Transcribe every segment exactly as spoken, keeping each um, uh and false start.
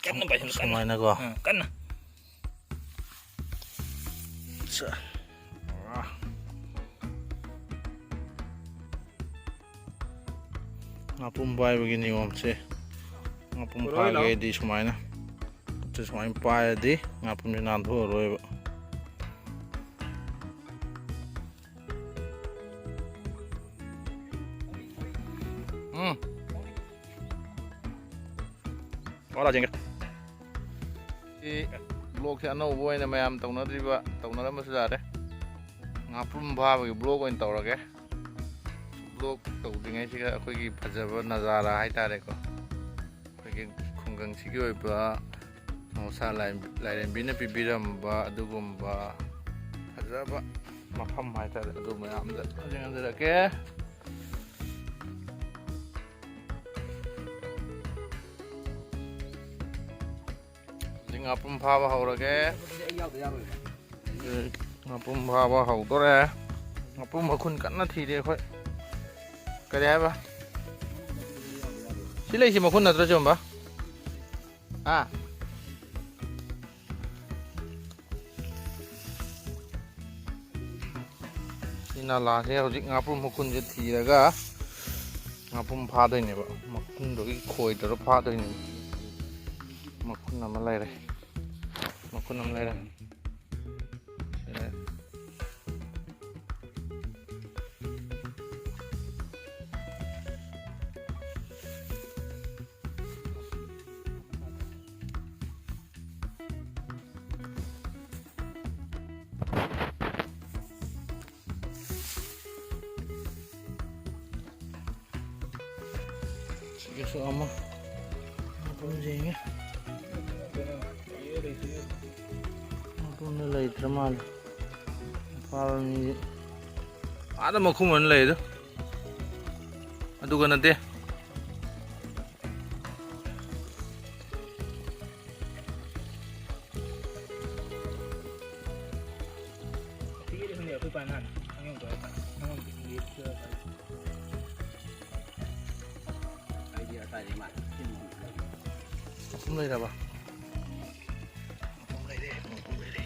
ꯀꯟꯅ ꯄꯥꯏꯁꯤꯜꯂꯨ, ꯀꯟꯅ꯫ ꯁꯨꯃꯥꯏꯅꯀꯣ꯫ ꯑꯥ, ꯀꯟꯅ꯫ ꯑꯠꯆꯥ꯫ ꯉꯥꯄꯨꯝ ꯄꯥꯏꯕꯒꯤ ꯅꯤꯌꯣꯝꯁꯦ, ꯉꯥꯄꯨꯝ ꯄꯨꯔꯛꯑꯣ, ꯂꯥꯛꯑꯣ꯫ ꯐꯥꯒꯦꯗꯤ ꯁꯨꯃꯥꯏꯅ, ꯈꯨꯠꯁꯦ ꯁꯨꯃꯥꯏꯅ ꯄꯥꯏꯔꯗꯤ ꯉꯥꯄꯨꯝꯁꯦ ꯅꯥꯟꯊꯣꯛꯑꯔꯣꯏꯕ꯫ ꯎꯝ꯫ ꯑꯣ, ꯂꯥ ꯌꯦꯡꯒꯦ꯫ ꯁꯤ vlogꯁꯦ ꯑꯅꯧꯕ ꯑꯣꯏꯅ ꯃꯌꯥꯝ ꯇꯧꯅꯗ꯭ꯔꯤꯕ, ꯇꯧꯅꯔꯝꯕꯁꯨ ꯌꯥꯔꯦ꯫ ꯉꯥꯄ꯭ꯔꯨꯝ ꯐꯥꯕꯒꯤ vlog ꯑꯣꯏꯅ ꯇꯧꯔꯒꯦ꯫ Vlog ꯇꯧꯗ꯭ꯔꯤꯉꯩꯁꯤꯗ ꯑꯩꯈꯣꯏꯒꯤ ꯐꯖꯕ ꯅꯖꯥꯔꯥ ꯍꯥꯏꯇꯥꯔꯦꯀꯣ, ꯑꯩꯈꯣꯏꯒꯤ ꯈꯨꯡꯒꯪꯁꯤꯒꯤ ꯑꯣꯏꯕ ꯅꯣꯡꯁꯥ ꯂꯥꯏ-, ꯂꯥꯏꯔꯦꯝꯕꯤꯅ ꯄꯤꯕꯤꯔꯝꯕ ꯑꯗꯨꯒꯨꯝꯕ ꯐꯖꯕ ꯃꯐꯝ ꯍꯥꯏꯇꯥꯔꯦ, ꯑꯗꯨ ꯃꯌꯥꯝꯗ ꯈꯪꯖꯤꯟꯍꯟꯖꯔꯛꯀꯦ꯫ ꯍꯧꯖꯤꯛ ꯉꯥꯄ꯭ꯔꯨꯝ ꯐꯥꯕ ꯍꯧꯔꯒꯦ꯫ ꯑꯗꯨꯗꯤ ꯑꯩ ꯌꯥꯎꯗ ꯌꯥꯔꯣꯏꯕ꯫ ꯍꯧꯖꯤꯛ ꯉꯥꯄ꯭ꯔꯨꯝ ꯐꯥꯕ ꯍꯧꯗꯣꯔꯦ꯫ ꯉꯥꯄ꯭ꯔꯨꯝ ꯃꯈꯨꯟ ꯀꯟꯅ ꯊꯤꯔꯤ ꯑꯩꯈꯣꯏ꯫ ꯀꯔꯤ ꯍꯥꯏꯕ? ꯁꯤ ꯂꯩꯁꯤ ꯃꯈꯨꯟ ꯅꯠꯇ꯭ꯔꯣ, ꯆꯨꯝꯕ? ꯍꯥ? ꯁꯤ ꯅꯥꯂꯥꯁꯦ ꯍꯧꯖꯤꯛ ꯉꯥꯄ꯭ꯔꯨꯝ ꯃꯈꯨꯟꯁꯦ ꯊꯤꯔꯒ ꯉꯥꯄ꯭ꯔꯨꯝ ꯐꯥꯗꯣꯏꯅꯦꯕ꯫ ꯃꯈꯨꯟꯗꯨꯒꯤ ꯈꯣꯏ ꯇꯧꯔ ꯐꯥꯗꯣꯏꯅꯦꯕ꯫ ꯃꯈꯨꯟ ꯑꯃ ꯂꯩꯔꯦ꯫ ꯃꯈꯨꯟ ꯑꯃ ꯂꯩꯔꯦ꯫ ꯁꯤ ꯂꯩꯔꯦ꯫ ꯁꯤꯒꯤꯁꯨ ꯑꯃ꯫ ꯃꯐꯝ ꯌꯦꯡꯉꯤ꯫ ꯃꯐꯝꯗ ꯂꯩꯇ꯭ꯔ ꯃꯥꯜꯂꯦ꯫ ꯐꯥꯕ ꯃꯤꯗꯤ ꯑꯥꯗ ꯃꯈꯨꯝ ꯑꯣꯏꯅ ꯂꯩꯗꯣ꯫ ꯑꯗꯨꯒ ꯅꯠꯇꯦ꯫ ꯑꯩꯗꯤ ꯑꯇꯥꯏꯗꯤ ꯃꯥ ꯊꯤꯟ ꯃꯄꯨꯝ ꯂꯩꯔꯕ? ꯃꯄꯨꯝ ꯂꯩꯔꯦ, ꯃꯄꯨꯝ ꯂꯩꯔꯦ꯫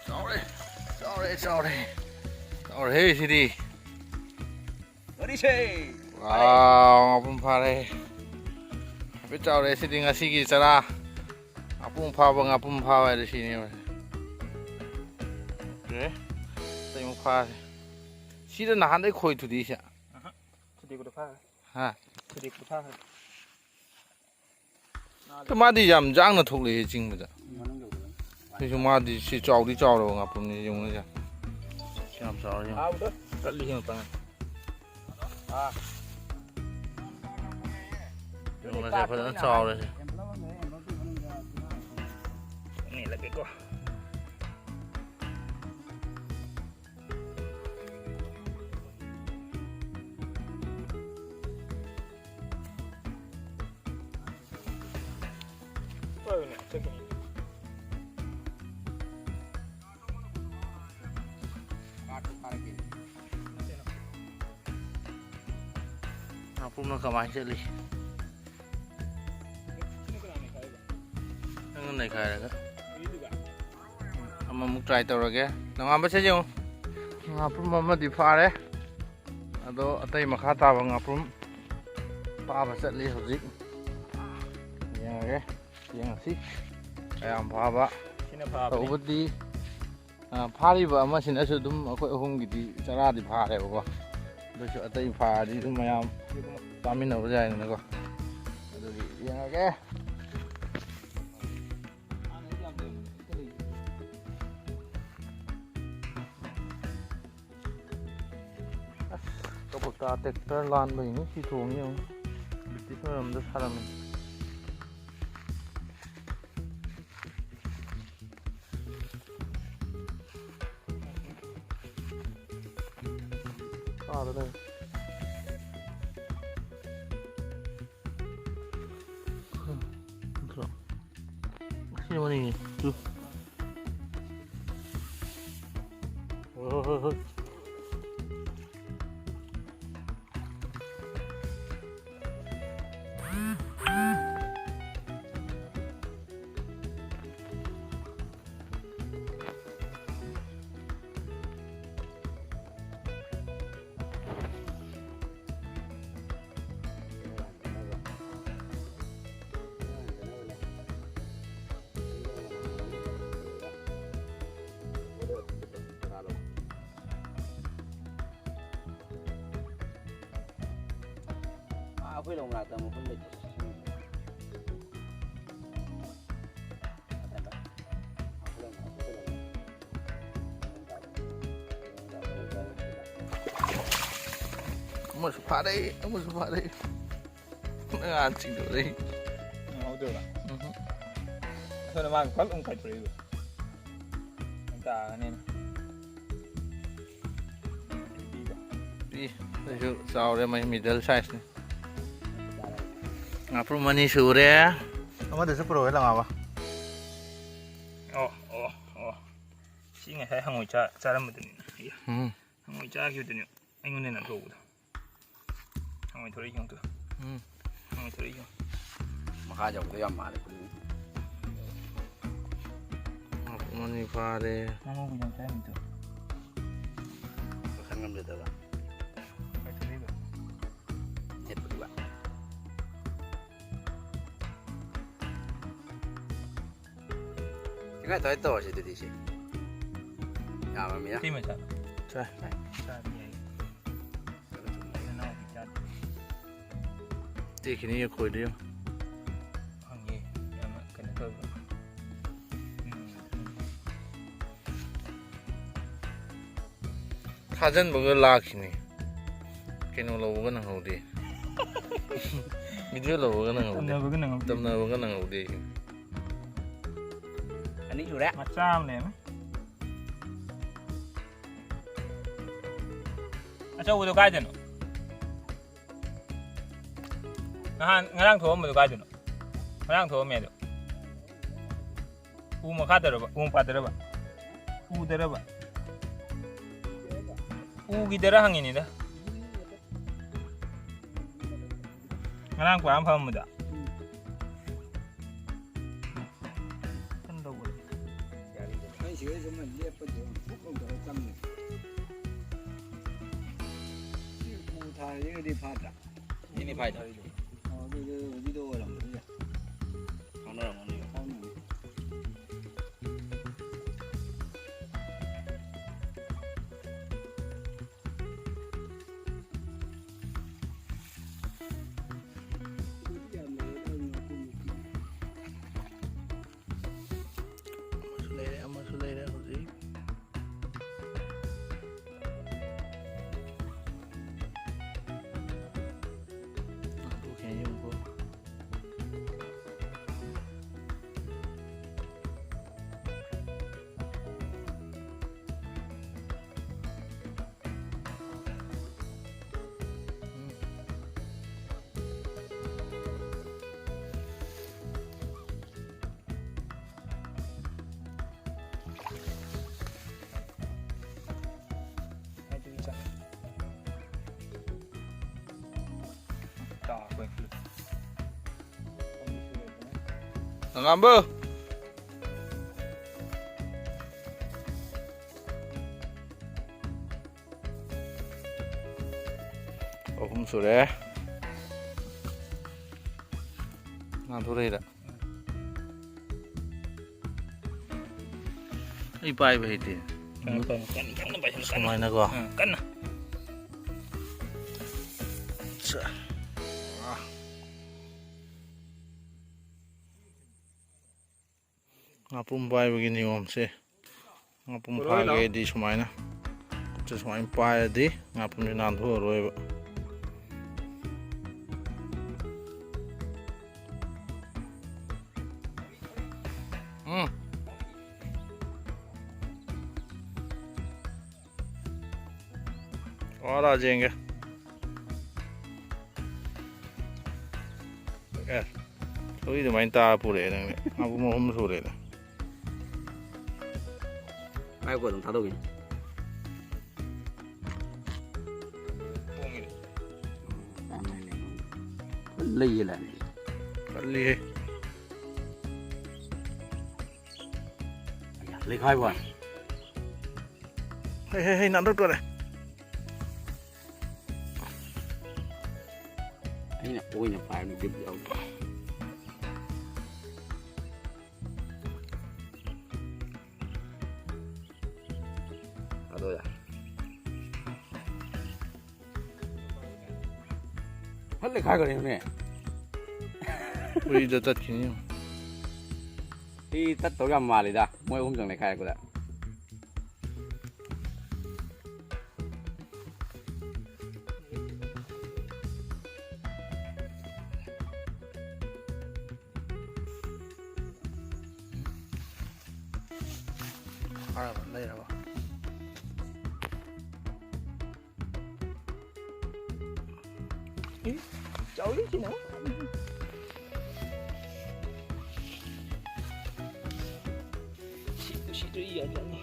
ꯆꯥꯎꯔꯦ, ꯆꯥꯎꯔꯦ, ꯆꯥꯎꯔꯦ꯫ ꯆꯥꯎꯔꯦꯍꯦ ꯁꯤꯗꯤ꯫ ꯋꯥꯔꯤꯁꯦ꯫ ꯋꯥꯎ, ꯉꯥꯄꯨꯝ ꯐꯥꯔꯦ꯫ ꯍꯥꯏꯐꯦꯠ ꯆꯥꯎꯔꯦ ꯁꯤꯗꯤ ꯉꯁꯤꯒꯤ ꯆꯔꯥ꯫ ꯉꯥꯄꯨꯝ ꯐꯥꯕ, ꯉꯥꯄꯨꯝ ꯐꯥꯕ ꯍꯥꯏꯗꯣ ꯁꯤꯅꯦꯕ꯫ ꯑꯣꯀꯦ꯫ ꯑꯇꯩ ꯑꯃꯨꯛ ꯐꯥꯔꯦ꯫ ꯁꯤꯗ ꯅꯍꯥꯟꯗꯩ ꯈꯣꯏ ꯊꯨꯗꯦꯛꯏꯁꯦ꯫ ꯑꯍ꯫ ꯊꯨꯗꯦꯛꯄꯗꯣ ꯐꯥꯈ꯭ꯔꯦ꯫ ꯍꯥ? ꯊꯨꯗꯦꯛꯄꯗꯣ ꯐꯥꯈ꯭ꯔꯦ꯫ ꯑꯗꯣ ꯃꯥꯗꯤ ꯌꯥꯝ ꯌꯥꯡꯅ ꯊꯣꯛꯂꯛꯑꯦ ꯆꯤꯡꯕꯗ꯫ ꯃꯅꯨꯡ ꯌꯧꯗꯣꯏꯅꯤ꯫ ꯁꯤꯁꯨ ꯃꯥꯗꯤ ꯁꯤ ꯆꯥꯎꯗꯤ ꯆꯥꯎꯔꯕ ꯉꯥꯄ꯭ꯔꯨꯝꯅꯤ, ꯌꯦꯡꯉꯨꯅꯦ ꯁꯦ꯫ ꯁꯤ ꯌꯥꯝ ꯆꯥꯎꯔꯦ, ꯌꯦꯡꯉꯨ꯫ ꯐꯥꯕꯗꯣ꯫ ꯀꯜꯂꯤ, ꯌꯦꯡꯉꯨ, ꯄꯥꯡꯒꯜ꯫ ꯑꯥ꯫ ꯌꯦꯡꯉꯨꯅꯦ ꯁꯦ, ꯐꯖꯅ ꯆꯥꯎꯔꯦ ꯁꯦ꯫ ꯅꯦꯠꯂꯒꯦꯀꯣ꯫ ꯉꯥꯄ꯭ꯔꯨꯝꯅ ꯀꯃꯥꯏꯅ ꯆꯠꯂꯤ? ꯅꯪꯅ ꯅꯩꯈꯥꯏꯔꯒ꯫ ꯑꯃꯃꯨꯛ try ꯇꯧꯔꯒꯦ꯫ ꯅꯣꯡꯉꯥꯟꯕꯁꯦ ꯌꯦꯡꯉꯨ꯫ ꯉꯥꯄ꯭ꯔꯨꯝ ꯑꯃꯗꯤ ꯐꯥꯔꯦ꯫ ꯑꯗꯣ ꯑꯇꯩ ꯃꯈꯥ ꯇꯥꯕ ꯉꯥꯄ꯭ꯔꯨꯝ ꯐꯥꯕ ꯆꯠꯂꯤ ꯍꯧꯖꯤꯛ꯫ ꯌꯦꯡꯉꯒꯦ꯫ ꯌꯦꯡꯉꯁꯤ꯫ ꯀꯌꯥꯝ ꯐꯥꯕ꯫ ꯁꯤꯅ ꯐꯥꯕꯅꯤ꯫ ꯇꯧꯕꯗꯤ ꯑ, ꯐꯥꯔꯤꯕ ꯑꯃꯁꯤꯅꯁꯨ ꯑꯗꯨꯝ ꯑꯩꯈꯣꯏ ꯑꯍꯨꯝꯒꯤꯗꯤ ꯆꯔꯥꯗꯤ ꯐꯥꯔꯦꯕꯀꯣ꯫ ꯑꯗꯨꯁꯨ ꯑꯇꯩ ꯐꯥꯔꯗꯤ ꯑꯗꯨꯝ ꯃꯌꯥꯝ ꯆꯥꯃꯤꯟꯅꯕ ꯌꯥꯏꯗꯅꯀꯣ꯫ ꯑꯗꯨꯒꯤ ꯌꯦꯡꯉꯒꯦ꯫ ꯑꯁ, ꯀꯕꯣꯇꯥ tractor ꯂꯥꯟꯕꯩꯅꯤ ꯁꯤ ꯊꯣꯡꯉꯤ ꯌꯦꯡꯉꯨ꯫ ꯕ꯭ꯔꯤꯇꯤꯁ ꯃꯇꯝꯗ ꯁꯥꯔꯝꯃꯤ꯫ ꯀꯥꯗ ꯂꯩ꯫ ꯁꯤ ꯑꯃꯅꯤ꯫ ꯇꯨ꯫ ꯍꯣꯏ, ꯍꯣꯏ, ꯍꯣꯏ꯫ ꯑꯥ, ꯑꯩꯈꯣꯏ ꯂꯧ ꯃꯅꯥꯛꯇ ꯃꯐꯝ ꯂꯩꯇꯦ꯫ ꯑꯃꯁꯨ ꯐꯥꯔꯦ, ꯑꯃꯁꯨ ꯐꯥꯔꯦ꯫ ꯅꯉꯥꯟ ꯆꯤꯡꯗꯨꯗꯩ꯫ ꯉꯥꯍꯧꯗꯣꯏꯕ꯫ ꯎꯝꯍꯨꯝ꯫ ꯑꯁꯣꯝꯗ ꯃꯥꯒꯤ ꯐꯛ ꯑꯃꯨꯛ ꯀꯥꯏꯊꯣꯔꯛꯏꯕ꯫ ꯇꯥꯒꯅꯦꯅ꯫ ꯄꯤ꯫ ꯑꯗꯨꯁꯨ ꯆꯥꯎꯔꯦ, ꯃꯩ middle size ꯅꯤ꯫ ꯉꯥꯄ꯭ꯔꯨꯝ ꯑꯅꯤ ꯁꯨꯔꯦ꯫ ꯑꯃꯗꯁꯨ ꯄꯨꯔꯛꯑꯣ, ꯂꯪꯉꯥꯕ꯫ ꯑꯣ, ꯑꯣ, ꯑꯣ꯫ ꯁꯤ ꯉꯁꯥꯏ ꯍꯪꯉꯣꯏ ꯆꯥ-, ꯆꯥꯔꯝꯕꯗꯨꯅꯤ꯫ ꯎꯝ꯫ ꯍꯪꯉꯣꯏ ꯆꯥꯈꯤꯕꯗꯨꯅꯤ ꯑꯩꯉꯣꯟꯗ ꯅꯥꯟꯊꯣꯛꯄꯗꯣ꯫ ꯍꯪꯉꯣꯏ ꯊꯣꯔꯛꯏ ꯌꯦꯡꯉꯨ ꯇꯨ꯫ ꯎꯝ꯫ ꯍꯪꯉꯣꯏ ꯊꯣꯔꯛꯏ ꯌꯦꯡꯉꯨ꯫ ꯃꯈꯥ ꯌꯧꯕꯗꯣ ꯌꯥꯝ ꯃꯥꯜꯂꯦ꯫ ꯃꯅꯤ ꯐꯥꯔꯦ꯫ ꯅꯪ ꯉꯧꯕ ꯌꯥꯝ ꯆꯥꯅꯤꯡꯗ꯭ꯔꯣ? ꯋꯥꯈꯜ ꯉꯝꯖꯗꯕ꯫ ꯀꯥꯏ ꯊꯣꯔꯛꯏꯕ? ꯅꯦꯠꯄꯗꯨꯒ꯫ ꯁꯤ ꯀꯥꯏ ꯇꯧꯔ ꯇꯧꯔꯁꯤ ꯑꯗꯨꯗꯤ ꯁꯤ꯫ ꯌꯥꯝꯃꯃꯤꯅ꯫ ꯁꯤ ꯃꯆꯥ꯫ ꯁꯦ꯫ ꯆꯥꯕ ꯌꯥꯏ꯫ ꯅꯅꯥꯎꯗꯤ ꯆꯥꯗꯦ꯫ ꯇꯦꯛꯈꯤꯅꯤ ꯈꯣꯏꯗꯨ ꯌꯦꯡꯉꯨ꯫ ꯈꯪꯉꯦ꯫ ꯌꯥꯝꯅ ꯀꯩꯅꯣ ꯇꯧꯕ꯫ ꯎꯝ, ꯎꯝ꯫ ꯊꯥꯖꯤꯟꯕꯒ ꯂꯥꯛꯈꯤꯅꯤ꯫ ꯀꯩꯅꯣ ꯂꯧꯕꯒ ꯅꯪꯍꯧꯗꯦ꯫ Video ꯂꯧꯕꯒ ꯅꯪꯍꯧꯗꯦ꯫ ꯇꯝꯅꯕꯒ ꯅꯪꯍꯧꯗꯦ꯫ ꯇꯝꯅꯕꯒ ꯅꯪꯍꯧꯗꯦ꯫ ꯑꯅꯤ ꯁꯨꯔꯦ꯫ ꯃꯆꯥ ꯑꯃ ꯂꯩꯔꯝꯃꯦ꯫ ꯑꯆꯧꯕꯗꯣ ꯀꯥꯏꯗꯅꯣ? ꯅꯍꯥꯟ, ꯉꯔꯥꯡ ꯊꯣꯛꯑꯝꯕꯗꯣ ꯀꯥꯏꯗꯅꯣ? ꯉꯔꯥꯡ ꯊꯣꯛꯑꯝꯃꯦ ꯑꯗꯣ꯫ ꯎ ꯃꯈꯥꯗꯔꯕ? ꯎ ꯃꯄꯥꯗꯔꯕ? ꯎꯗꯔꯕ? ꯎꯒꯤꯗꯔ ꯍꯪꯉꯤꯅꯤꯗ꯫ ꯉꯔꯥꯡ ꯄꯨꯔꯥ ꯐꯝꯕꯗ꯫ ꯑꯩ ꯁꯤꯗꯩ ꯁꯨꯝ ꯂꯦꯞꯄꯗꯤ ꯐꯨꯛ ꯂꯥꯎ ꯇꯧꯔ ꯆꯪꯉꯦ꯫ ꯁꯤ ꯎ ꯊꯥꯔꯤꯁꯤꯒꯗꯤ ꯐꯥꯗ꯭ꯔꯥ? ꯁꯤꯅꯤ ꯐꯥꯏꯗꯣ꯫ ꯑꯣ, ꯑꯗꯨꯗꯤ ꯍꯧꯖꯤꯛꯇ ꯑꯣꯏꯔꯝꯕꯁꯨ ꯌꯥꯏ꯫ ꯐꯥꯎꯅꯔꯝꯒꯅꯤ꯫ ꯐꯥꯎꯅꯔꯝꯒꯅꯤ꯫ ꯑꯃꯁꯨ ꯂꯩꯔꯦ, ꯑꯃꯁꯨ ꯂꯩꯔꯦ ꯍꯧꯖꯤꯛ꯫ ꯉꯥꯛꯊꯣꯛꯈꯤꯅꯤ ꯌꯦꯡꯉꯨꯀꯣ꯫ ꯍꯪꯒꯥꯝꯕꯨ! ꯑꯍꯨꯝ ꯁꯨꯔꯦ꯫ ꯉꯥꯟꯊꯣꯔꯛꯏꯔ? ꯑꯩ ꯄꯥꯏꯕ ꯍꯩꯇꯦ꯫ ꯀꯟꯅ, ꯀꯟꯅ, ꯀꯟꯅ, ꯀꯟꯅ ꯄꯥꯏꯁꯤꯜꯂꯨ, ꯀꯟꯅ꯫ ꯁꯨꯃꯥꯏꯅꯀꯣ꯫ ꯑꯥ, ꯀꯟꯅ꯫ ꯑꯠꯆꯥ꯫ ꯑꯥ꯫ ꯉꯥꯄꯨꯝ ꯄꯥꯏꯕꯒꯤ ꯅꯤꯌꯣꯝꯁꯦ, ꯉꯥꯄꯨꯝ ꯄꯨꯔꯛꯑꯣ, ꯂꯥꯛꯑꯣ꯫ ꯐꯥꯒꯦꯗꯤ ꯁꯨꯃꯥꯏꯅ ꯈꯨꯠꯁꯦ ꯁꯨꯃꯥꯏꯅ ꯄꯥꯏꯔꯗꯤ ꯉꯥꯄꯨꯝꯁꯦ ꯅꯥꯟꯊꯣꯛꯑꯔꯣꯏꯕ꯫ ꯎꯝ꯫ ꯑꯣ, ꯔꯥꯖꯦꯟꯒ꯫ ꯑꯦ, ꯊꯧꯔꯤ ꯑꯗꯨꯃꯥꯏꯅ ꯇꯥꯔ ꯄꯨꯔꯛꯑꯦ ꯅꯪꯗꯤ꯫ ꯉꯥꯄꯨꯝ ꯑꯍꯨꯝ ꯁꯨꯔꯦꯅꯦ꯫ ꯉꯥꯏꯈꯣ, ꯑꯗꯨꯝ ꯊꯥꯗꯣꯛꯈꯤꯅꯤ꯫ ꯂꯩꯌꯦ ꯂꯥꯏꯅꯤ꯫ ꯀꯜꯂꯤꯍꯦ꯫ ꯂꯩꯈꯥꯏꯕ ꯋꯥꯅꯤ꯫ ꯍꯩ, ꯍꯩ, ꯍꯩ, ꯅꯥꯟꯊꯣꯛꯇꯣꯔꯦ꯫ ꯑꯩꯅ ꯑꯣꯏꯅ ꯄꯥꯏꯕ grip ꯌꯥꯎꯗꯦ꯫ ꯑꯗꯣ ꯌꯥ꯫ ꯐꯠ ꯂꯩꯈꯥꯏꯈ꯭ꯔꯦꯅꯦ꯫ ꯎꯏꯗ ꯇꯠꯈꯤꯅꯤ꯫ ꯁꯤ ꯇꯠꯇꯧ ꯌꯥꯝ ꯃꯥꯜꯂꯤꯗ, ꯃꯣꯏ ꯑꯍꯨꯝ ꯆꯪ ꯂꯩꯈꯥꯏꯔꯛꯄꯗ꯫ ꯐꯥꯔꯕ? ꯂꯩꯔꯕ? ꯏ, ꯆꯥꯎꯔꯤꯁꯤꯅ꯫ ꯁꯤꯠꯇꯨ ꯁꯤꯠꯇꯨ ꯏ ꯌꯥꯖꯥꯠꯅꯤ꯫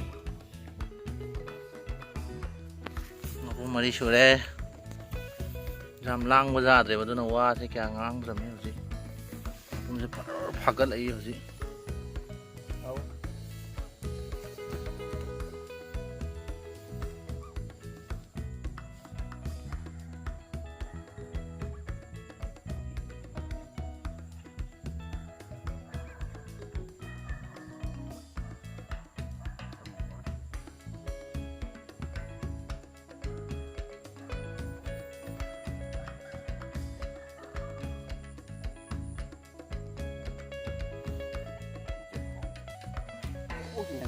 ꯃꯄꯨꯝ ꯃꯔꯤ ꯁꯨꯔꯦ꯫ ꯌꯥꯝ ꯂꯥꯡꯕ ꯌꯥꯗ꯭ꯔꯦꯕ, ꯑꯗꯨꯅ ꯋꯥꯁꯦ ꯀꯌꯥ ꯉꯥꯡꯗ꯭ꯔꯕꯅꯤ ꯍꯧꯖꯤꯛ꯫ ꯃꯄꯨꯝꯁꯦ ꯐꯔ ꯐꯥꯒꯠꯂꯛꯏ ꯍꯧꯖꯤꯛ꯫ ꯑꯧ꯫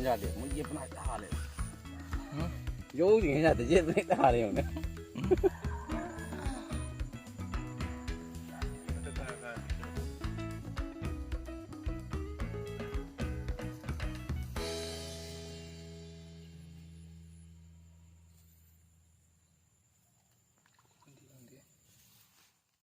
ꯌꯥꯗꯦ, ꯃꯣꯏ ꯌꯦꯠꯄꯅ ꯍꯦꯛꯇ ꯍꯥꯜꯂꯦ꯫ ꯎꯝ? ꯌꯧꯁꯤꯡ ꯌꯥꯗꯦ, ꯌꯦꯠꯄꯅ ꯍꯦꯛꯇ ꯍꯥꯜꯂꯦ ꯌꯦꯡꯉꯨꯅꯦ꯫